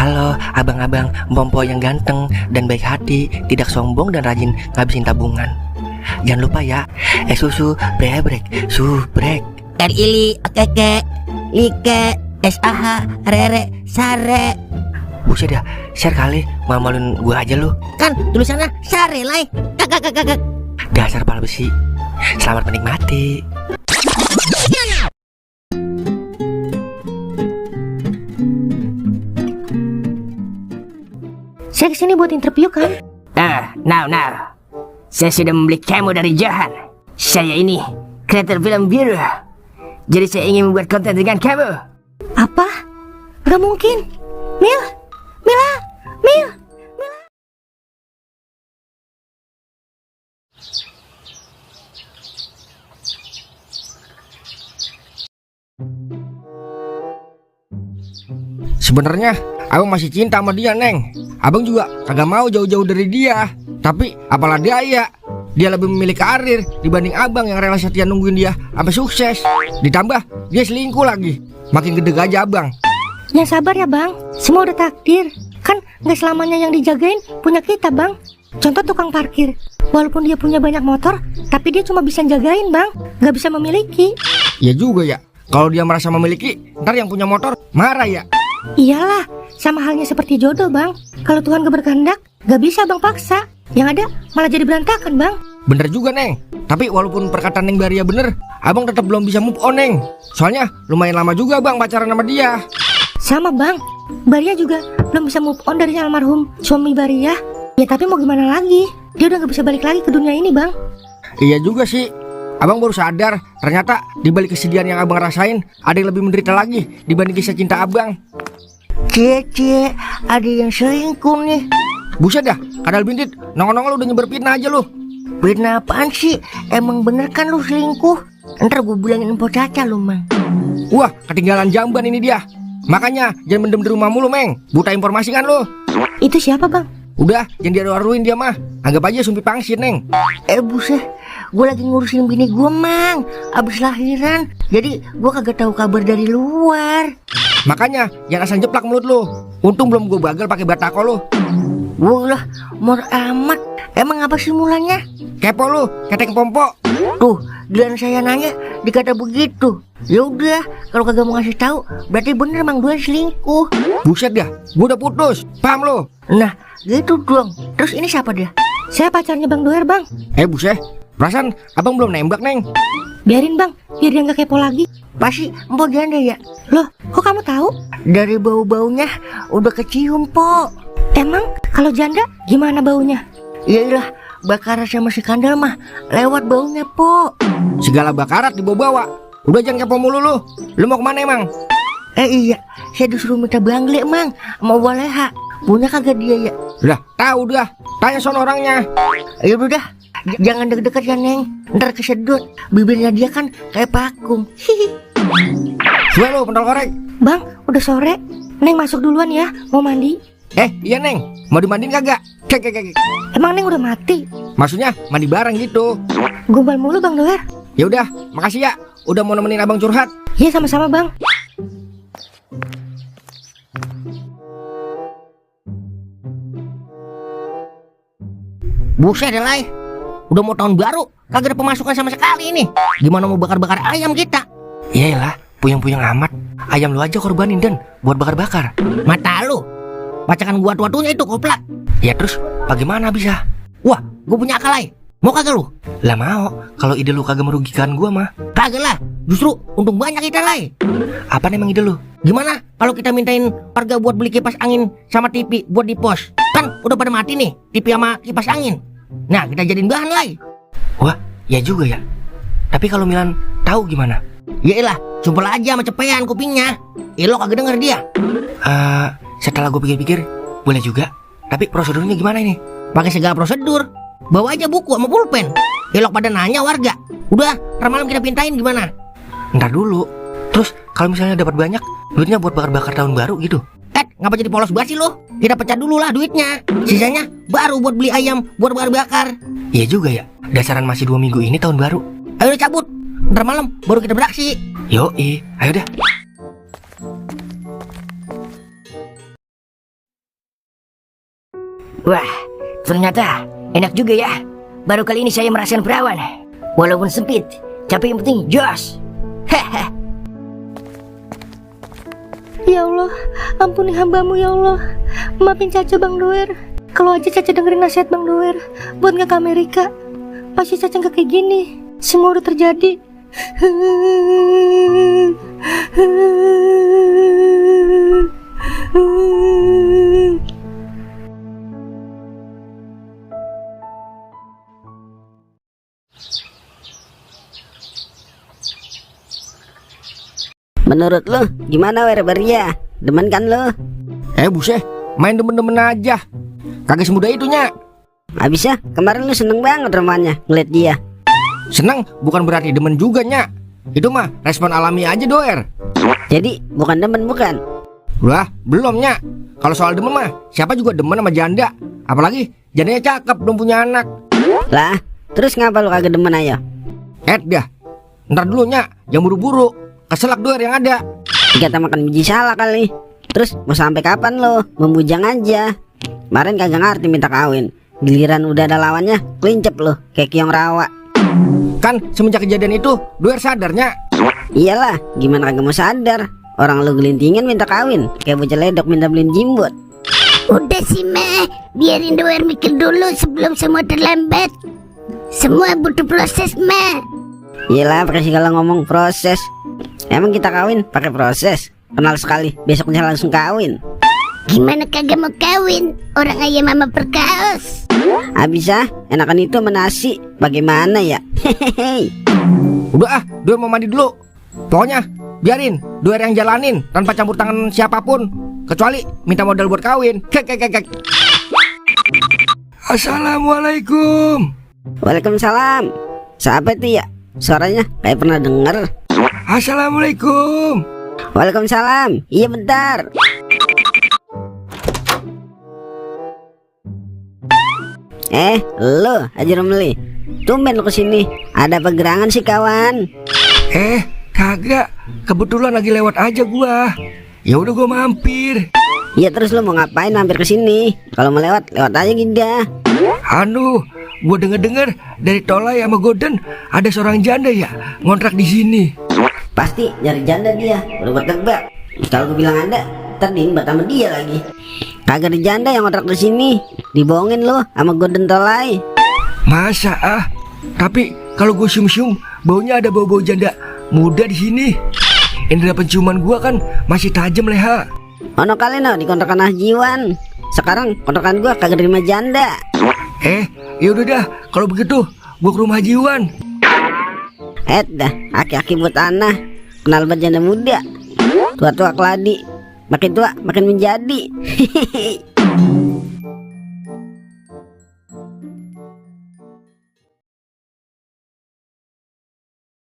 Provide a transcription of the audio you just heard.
Halo abang-abang Mpompo yang ganteng dan baik hati, tidak sombong dan rajin ngabisin tabungan. Jangan lupa ya, susu brebrek, subrek. Ili, keke, like, SAH, rere, sare. Buset dah, share kali, malu-maluin gua aja lu. Kan tulisannya sare lai. Kakak. Dasar pala besi. Selamat menikmati. Saya kesini buat interview kan? Now. Saya sudah membeli kamu dari Jahan. Saya ini kreator film biru. Jadi saya ingin membuat konten dengan kamu. Apa? Gak mungkin. Mil. Sebenarnya abang masih cinta sama dia, Neng. Abang juga kagak mau jauh-jauh dari dia. Tapi apalah daya, dia lebih memilih karir dibanding abang yang rela setia nungguin dia sampai sukses. Ditambah dia selingkuh lagi. Makin gede aja abang. Yang sabar ya bang, semua udah takdir. Kan gak selamanya yang dijagain punya kita bang. Contoh tukang parkir, walaupun dia punya banyak motor, tapi dia cuma bisa jagain bang, gak bisa memiliki. Ya juga ya, kalau dia merasa memiliki, ntar yang punya motor marah ya. Iyalah, sama halnya seperti jodoh bang. Kalau Tuhan gak berkehendak, gak bisa bang paksa. Yang ada malah jadi berantakan bang. Bener juga, Neng. Tapi walaupun perkataan Neng Baria bener, abang tetap belum bisa move on, Neng. Soalnya lumayan lama juga bang pacaran sama dia. Sama bang, Baria juga belum bisa move on dari almarhum suami Baria. Ya tapi mau gimana lagi, dia udah gak bisa balik lagi ke dunia ini bang. Iya juga sih. Abang baru sadar, ternyata di balik kesedihan yang abang rasain, ada yang lebih menderita lagi dibanding kisah cinta abang. Cie, ada yang selingkuh nih. Buset dah, kadal bintit, nongol-nongol udah nyebar fitnah aja lu. Fitnah apaan sih? Emang bener kan lu selingkuh? Ntar gue bilangin Mpok Caca lu, Mang. Wah, ketinggalan jamban ini dia. Makanya jangan mendem di rumah mulu, Meng. Buta informasi kan lu. Itu siapa bang? Udah, jangan diaru-aruin dia mah. Anggap aja sumpi pangsit, Neng. Buset, gue lagi ngurusin bini gue, Mang. Abis lahiran, jadi gue kagak tahu kabar dari luar. Makanya jangan asal jeplak mulut lu. Untung belum gue bagal pakai batako lu. Wah, mor amat. Emang apa sih mulanya? Kepo lu, ketek pompo. Tuh, dan saya nanya dikata begitu. Ya udah, kalau kagak mau ngasih tahu, berarti bener Mang Duan selingkuh. Buset dah, gue udah putus. Paham lu? Nah, gitu dong. Terus ini siapa dia? Saya pacarnya bang Doer bang. Buset, perasaan abang belum nembak, Neng. Biarin bang, biar dia gak kepo lagi. Pasti Mpok janda ya? Loh, kok kamu tahu? Dari bau-baunya udah kecium, Pok. Emang kalau janda gimana baunya? Iyalah, Bakara sama si Kandal mah lewat baunya, Pok. Segala bakarat dibawa-bawa. Udah jangan kepo mulu lu. Lu mau kemana emang? Iya, saya disuruh minta bangle, Mang. Mau Waleha. Punya kagak dia ya? Udah, tahu dah. Tanya sono orangnya. Ya udah, jangan deket-deket ya, Neng. Ntar kesedot. Bibirnya dia kan kayak pakung. Hihi. Suwe lu, pentol korek. Bang, udah sore. Neng masuk duluan ya, mau mandi. Iya, Neng. Mau dimandiin kagak? Kek. Emang Neng udah mati? Maksudnya mandi bareng gitu. Gombal mulu bang Doer. Ya udah, makasih ya. Udah mau nemenin abang curhat. Iya sama-sama bang. Buset Lai, udah mau tahun baru, kagak ada pemasukan sama sekali nih. Gimana mau bakar-bakar ayam kita? Yaelah, puyeng-puyeng amat. Ayam lu aja korbanin dan buat bakar-bakar. Mata lu, bacakan gua tua-tuanya itu koplak. Ya terus, bagaimana bisa? Wah, gua punya akal Lai. Mau kagak lu? Lah mau, kalau ide lu kagak merugikan gua mah. Kagak lah, justru untung banyak kita Lai. Apa emang ide lu? Gimana kalau kita mintain warga buat beli kipas angin sama TV buat di pos? Kan udah pada mati nih, TV sama kipas angin. Nah, kita jadiin bahan Lai. Wah, ya juga ya. Tapi kalau Milan tahu gimana? Yaelah, sumpel aja sama cepean kupingnya. Lo kagak denger dia. Setelah gue pikir-pikir, boleh juga. Tapi prosedurnya gimana ini? Pakai segala prosedur. Bawa aja buku sama pulpen. Elok pada nanya warga. Udah, ntar malam kita pintain gimana? Ntar dulu. Terus kalau misalnya dapat banyak, duitnya buat bakar-bakar tahun baru gitu. Ngapa jadi polos banget sih lo? Kita pecah dulu lah duitnya. Sisanya baru buat beli ayam, buat bakar-bakar. Iya juga ya. Dasaran masih 2 minggu ini tahun baru. Ayo cabut. Ntar malam baru kita beraksi. Yoi, ayo dah. Wah, ternyata enak juga ya. Baru kali ini saya merasakan perawan. Walaupun sempit, tapi yang penting jos. Haha. Ya Allah, ampuni hambamu ya Allah. Maafin Caca Bang Doer. Kalau aja Caca dengerin nasihat Bang Doer buat nggak ke Amerika, pasti Caca nggak kayak gini. Semua udah terjadi. Menurut lu gimana wer Beria? Demen kan lu? Buset, main demen-demen aja. Kagak semudah itu, Nyak. Habisnya kemarin lu seneng banget rumahnya ngeliat dia. Seneng bukan berarti demen juga, Nyak. Itu mah respon alami aja, Doer. Jadi bukan demen bukan? Wah, belum, Nyak. Kalau soal demen mah, siapa juga demen sama janda. Apalagi jandanya cakep, belum punya anak. Lah, terus ngapa lu kagak demen ayo? Dah, ntar dulu, Nyak. Yang buru-buru, keselak Doer yang ada. Dikata makan biji salah kali. Terus mau sampai kapan lo? Membujang aja. Kemarin kagak ngerti minta kawin. Giliran udah ada lawannya, kelincep lo kayak kiong rawa. Kan semenjak kejadian itu, Doer sadar, Nyak. Iyalah, gimana kagak mau sadar? Orang lu gelintingan minta kawin, kayak bocah ledok minta beliin jimbot. Udah sih meh, biarin Doer mikir dulu sebelum semua terlambat. Semua butuh proses meh. Iyalah, pakai segala ngomong proses. Emang kita kawin pakai proses? Kenal sekali, besoknya langsung kawin. Gimana kagak mau kawin? Orang ayam mama perkaos. Habis enakan itu menasi. Bagaimana ya? Hehehe. Udah Doer mau mandi dulu. Pokoknya biarin Doer yang jalanin tanpa campur tangan siapapun, kecuali minta modal buat kawin. Kek. Assalamualaikum. Waalaikumsalam. Siapa itu ya? Suaranya kayak pernah denger. Assalamualaikum. Waalaikumsalam. Iya bentar. Lo Haji Romli, tumben lo kesini. Ada pegerangan sih kawan? Kagak. Kebetulan lagi lewat aja gua. Ya udah gua mampir. Iya terus lo mau ngapain mampir kesini? Kalau mau lewat aja Ginda. Gua denger dari Tolai sama Goden ada seorang janda ya ngontrak di sini. Pasti nyari janda dia. Udah buat tebak. Kalau gue bilang ada, ntar diimbat sama dia lagi. Kagak ada janda yang ngontrak di sini. Dibohongin lo sama Goden Tolai. Masa Tapi kalau gue cium-cium baunya ada bau-bau janda muda di sini. Indra penciuman gua kan masih tajam leha. Ono kali no di kontrakan Hajiwan. Sekarang kontrakan gua kagak terima janda. Ya udah dah, kalau begitu gua ke rumah Hajiwan. Dah, aki-aki buat tanah. Kenal berjanda muda. Tua-tua keladi. Makin tua makin menjadi. Hehehe.